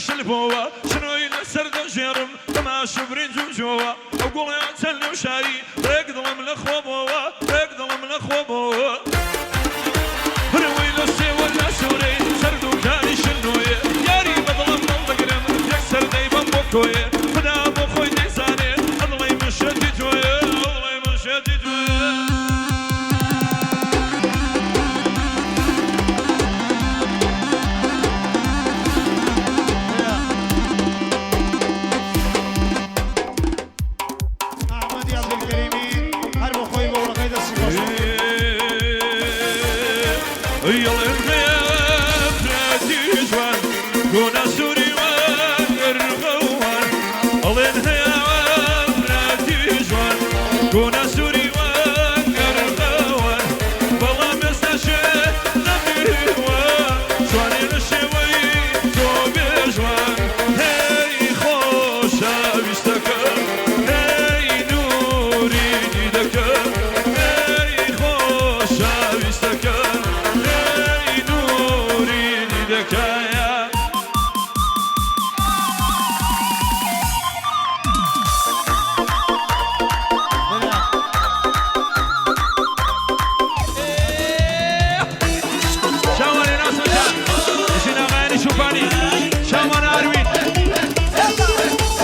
شلپۆوە شنۆی لەسەر دەژێڕم تەماش و برنج و جۆوە ئەو گوڵەیان چەند لەو شاری ڕێک دڵم لە خۆمەوە ڕێک دڵم لە خۆمەوە هەرەوەی لە شێوە لە سوورەی سەر دووکانی شنۆیە یاری بە دڵم هەڵدەگرم یەکسەر دەیبەم بۆ کۆیە خودا بۆ خۆی دەیزانێ ئەدڵی من شێتی تۆیە ئەدڵی من شێتی تۆیە. ئەحمەدی عەبدولکەریمی هەر بۆ خۆی بۆ گوڵەکەی دەستی خۆش بێت.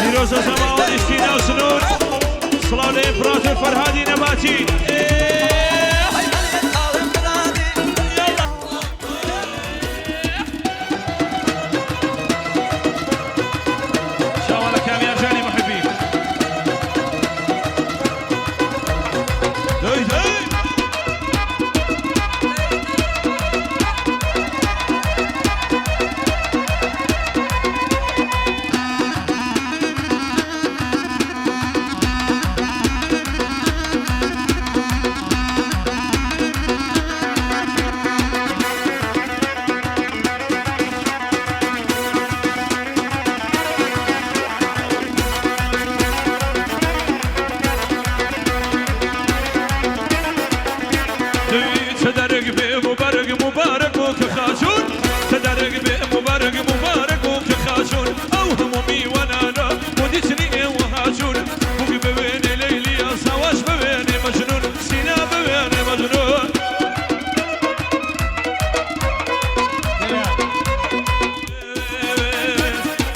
پیرۆزە زەماوەندی سینا و سنوور سڵاو لە ئیمپراتۆر فەرهادی نەباتی. چاوە لە کامیار جانی محبی. دەی دەی. تدرق بێ مبارك مبارك وكخاجون تدرق بێ مبارك مبارك وكخاجون ئەو هەموو میوانانە بۆ دیتنی ئێوە هاجون بووک ببێنێ لەیلی ساواش ببێنێ مەجنون سینا ببێنێ مەجنون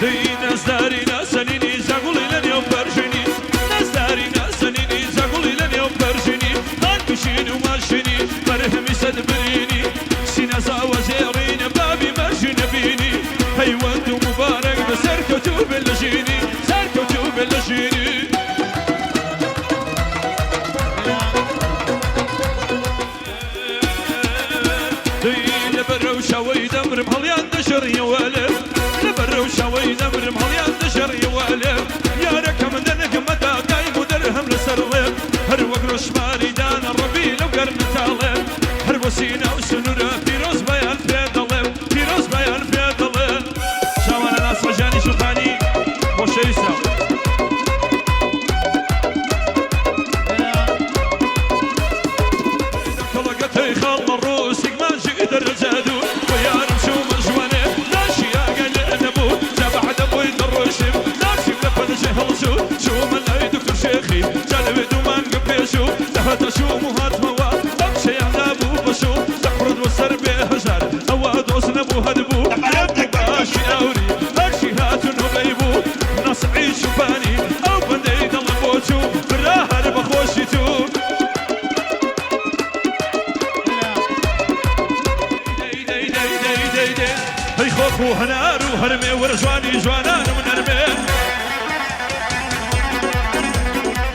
دەی نازداری نازەنینی زاگوڵی لە نێو پەرژینی نازداری نازەنینی زاگوڵی لە نێو پەرژینی هەنگوشین و ماشینی بەرهەمی سەد برینی سینا زاوە زێڕینە بابی مەرژی نەبینی پەیوەند و مبارەک بە سەرکەوتوو بێ لە ژینی سەرکەوتوو بێ لە ژینی لەبەرەو شەوەی دەمرم هەڵیان دەژەڕیەوە لێ لەبەرەو شەوەی دەمرم هەڵیان دەژەڕیەوە لێ یارەکەم دەنگمەدا دایم و دەرهەم لەسەر ڵێ هەر وەک ڕۆژماری دانە ڕەبی لەو گەرنە تاڵێ هەر بۆ سینا و سنوورە پیرۆز بەیان پێ دەڵێم پیرۆز بەیان پێ دەڵێ چاوانە ناسڕەژانی شوخانی خۆشەویستە. کەڵەکەتەی خاڵ ڕۆسیک ماژی دەرەجادو وەیارم شو مەژوانێ ناشی ئاگای لێ نەبوو جا بەعدە بۆی دەڕۆشیم ناشیم لە پەنجێ هەڵچوو چوومە لای دکتۆر شێخی جا لەوێ دوو مانگم پێشوو دەهاتە شوم و هاتمەوە ئەم شەیان نابوو بەشوو دەقڕت وەسەر بێ هەژار ئەوە دۆست نەبوو هەربوو باشی ئاوری هەرچی هاتون و غەیبوو نەسعی شوپانی ئەو بەندەی دڵم بۆ چوو برا هەر بەخۆشی تو. هەی خۆخ و هەنار و هەرمێ وەرە جوانی جوانانم نەرمێ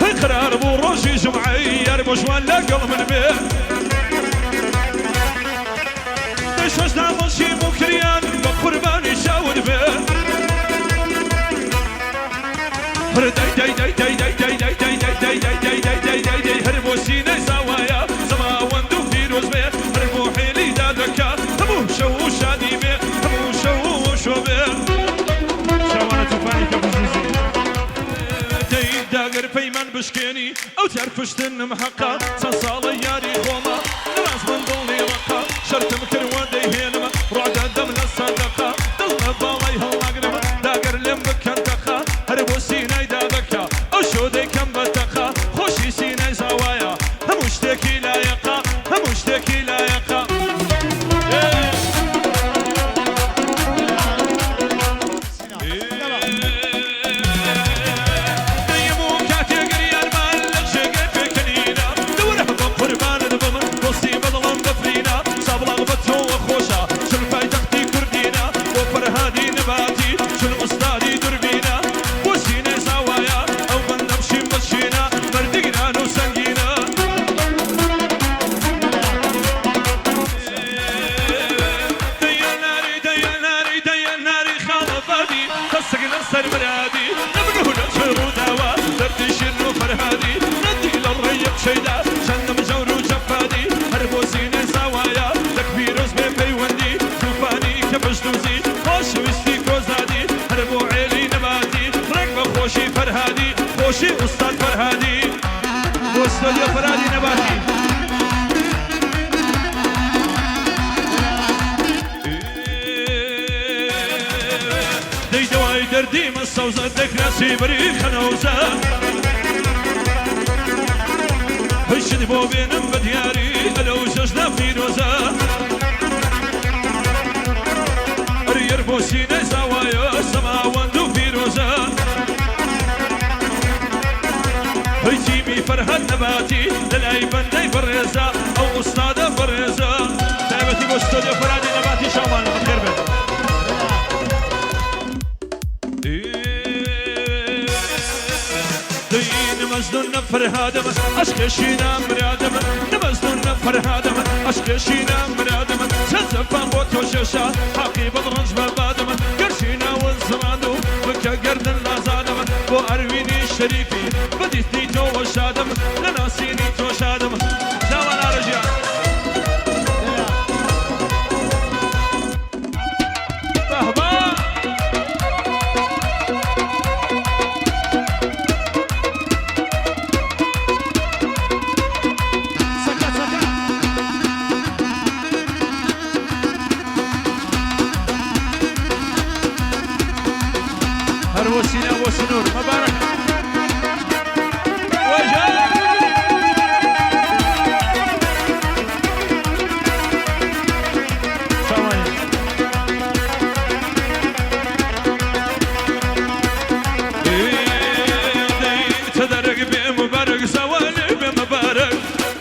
هەی قرار بوو ڕۆژی جومعەی یار بۆ جوان لەگەڵ من بێ دەی شەش دامەشی موکریان بە قوربانی چاوت بێ هەر دەی دەی دەی دەی دەی دەی دەی دەی دەی دەی دەی دەی دەی دەی دەی دەی هەر بۆ سینەی زاوایە زەماوەند و پیرۆز بێ هەر بۆ حێلی دادەکا هەموو شەو و شادی بێ هەموو شەو و شۆ بێ چاوانە توفانی کە بزیزی دەی داگەر پەیمان بشکێنی ئەو جار کوشتنم حەقا چەند ساڵە یاری خۆمە ڕاست من دڵی ڕەقا شەرتم کردوە دەیهێنمە ڕادە دەم لە سەدەقا دڵ لە باڵای هەڵناگرم. خۆشی ئوستاد فەرهادی بۆ ستۆدیۆ فەرهادی نەباتی. دەی دەوای دەردی من سەوزە دەکراسی بەری خەنەوزە هیچت بۆ بێنم بە دیاری ئەلەو جەژنە پیرۆزە ئەریەر بۆ سینەی زاوایە سەماوەند و پیرۆزە هەی تیمی فەرهاد نەباتی لەلای بەندەی بەڕێزە ئەو ئوستادە بەڕێزە تایبەتی بۆ ستۆدیۆ فەرهادی نەباتی چاومان بەخێر بێن. نمەزنون فەرهادم ئەشکەشینا مرادم نمەزنون فەرهادم ئەشکەشینا مرادم چەند زەفان بۆ تۆ شێشا حەقی بەد ڕەنج بە بادم گەرشینا وەنزڕاند و بکە گەردن لازادم بۆ ئەروینی شەریفی بەدیتنی تۆوە شادم لە ناسینی تۆ شادم چاوان ئارەژیان بەهبە. چەکە چەکە. هەر بۆ سینا بۆ سنوور مەبارەک وەژە. چاوانی. تدارك بمبارك زوالي بمبارك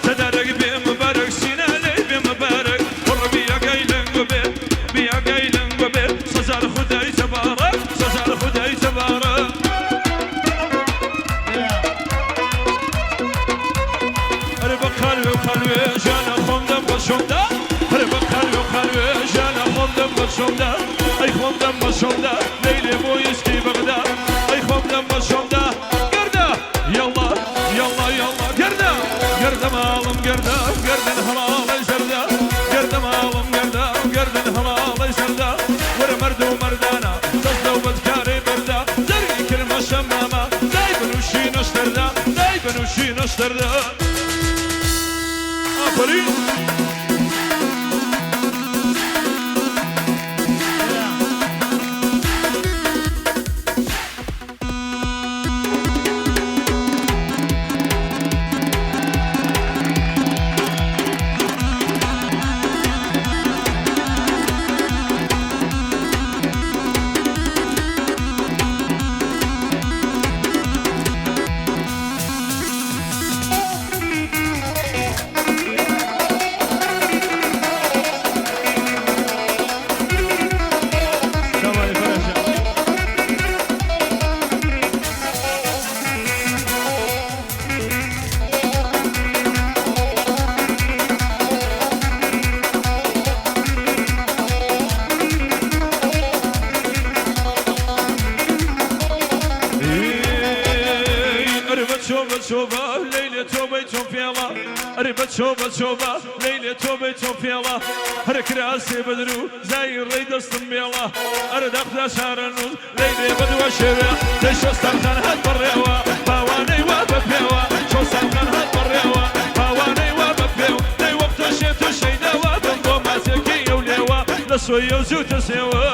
تدارك بمبارك سينالي بمبارك وربي قايلن قبل بيا قايلن قبل سزار خداي تبارك سزار خداي تبارك. هرب قلبي وقلبي جانا خمدم بشمدا هرب قلبي وقلبي جانا خمدم بشمدا اي خمدم بشمدا ليلي بو يسكي بغداد اي خمدم بشمدا قردا يلا يلا يلا قردا قردا مالم قردا قردا هلال زردا قردا مالم قردا قردا هلال زردا ورا مرد ومردانا تصدو بدكاري بردا زرقي كلمة شمامة دايبن وشي نشتردا دايبن وشي نشتردا. آفرین. شوالي فرشة. أربت شوبة شوبة ليلة توبة توفيلا أربت شوبة شوبة ليلة توبة توفيلا هرك راسي بدرو زي الريد الصميلا أرد أخذ شهر النوز ليلة بدو شبع تشو استرخان هاد بريوا باواني وبفيوا شو استرخان هاد بريوا باواني وبفيوا دي وقت شيت شيدا وبنضم ماسكي وليوا لسوي وزو تسيوا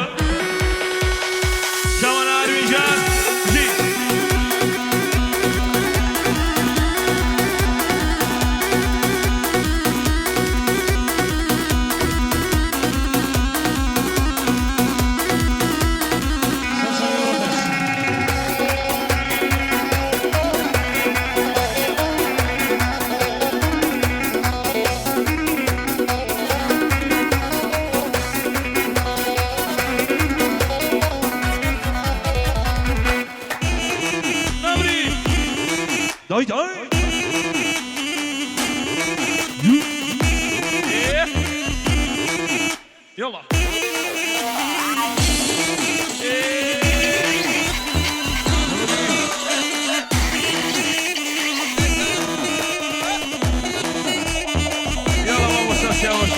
زمان عرويجان جي. نمری دای دای إيه. يلا إيه. يلا ماما ساسياوش.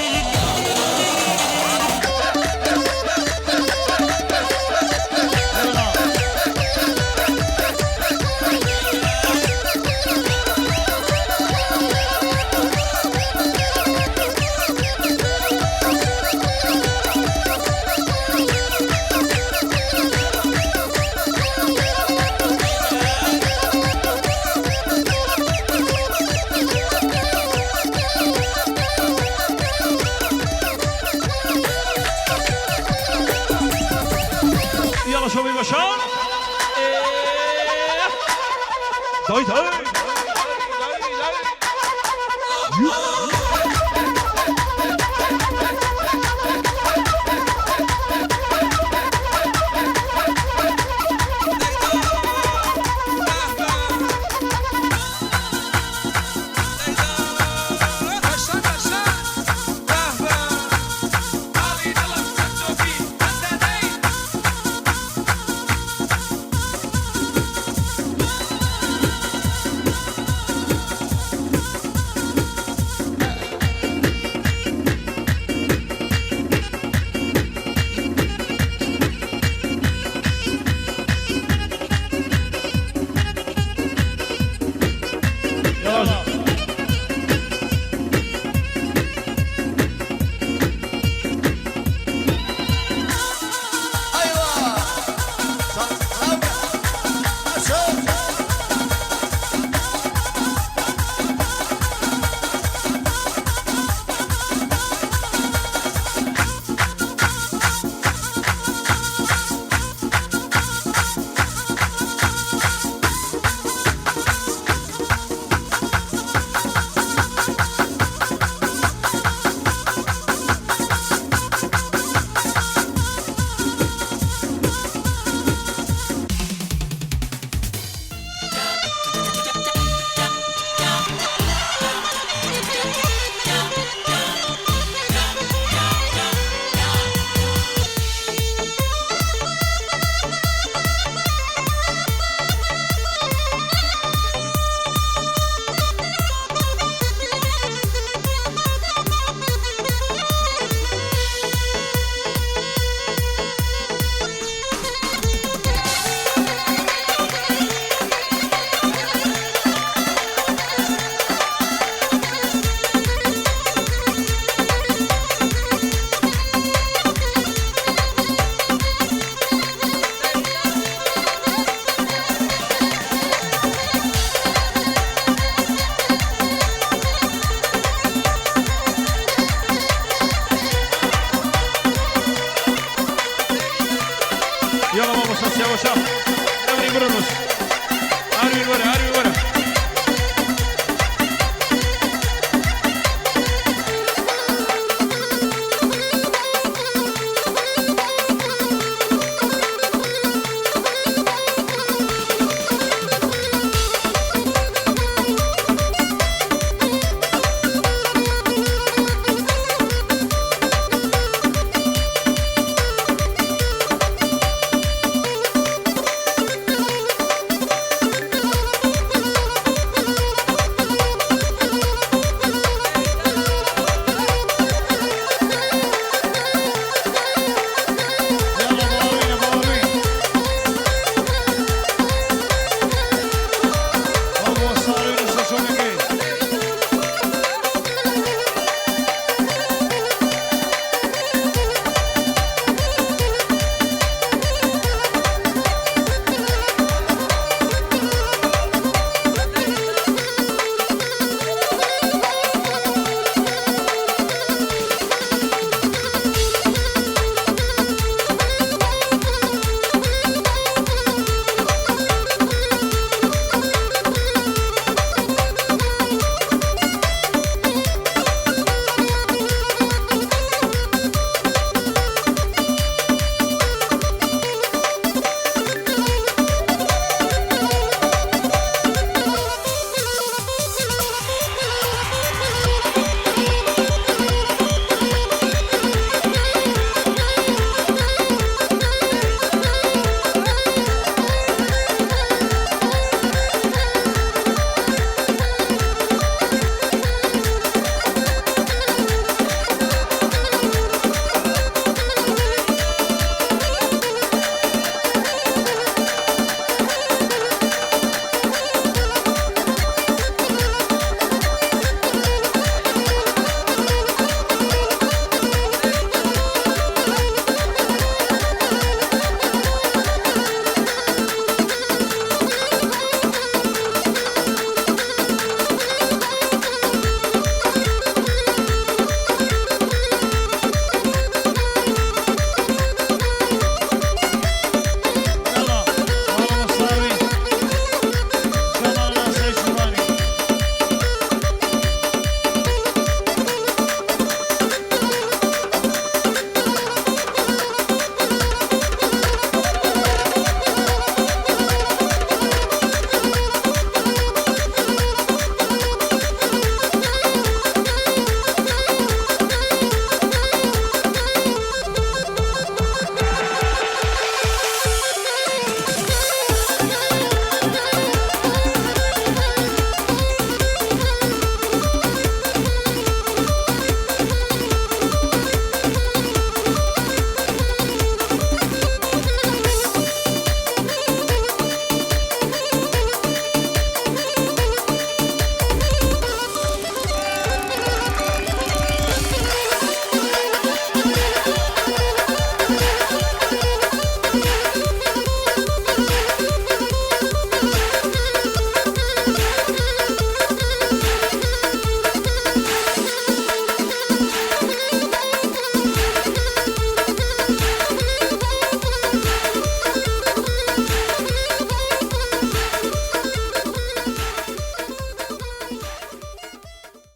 هەی.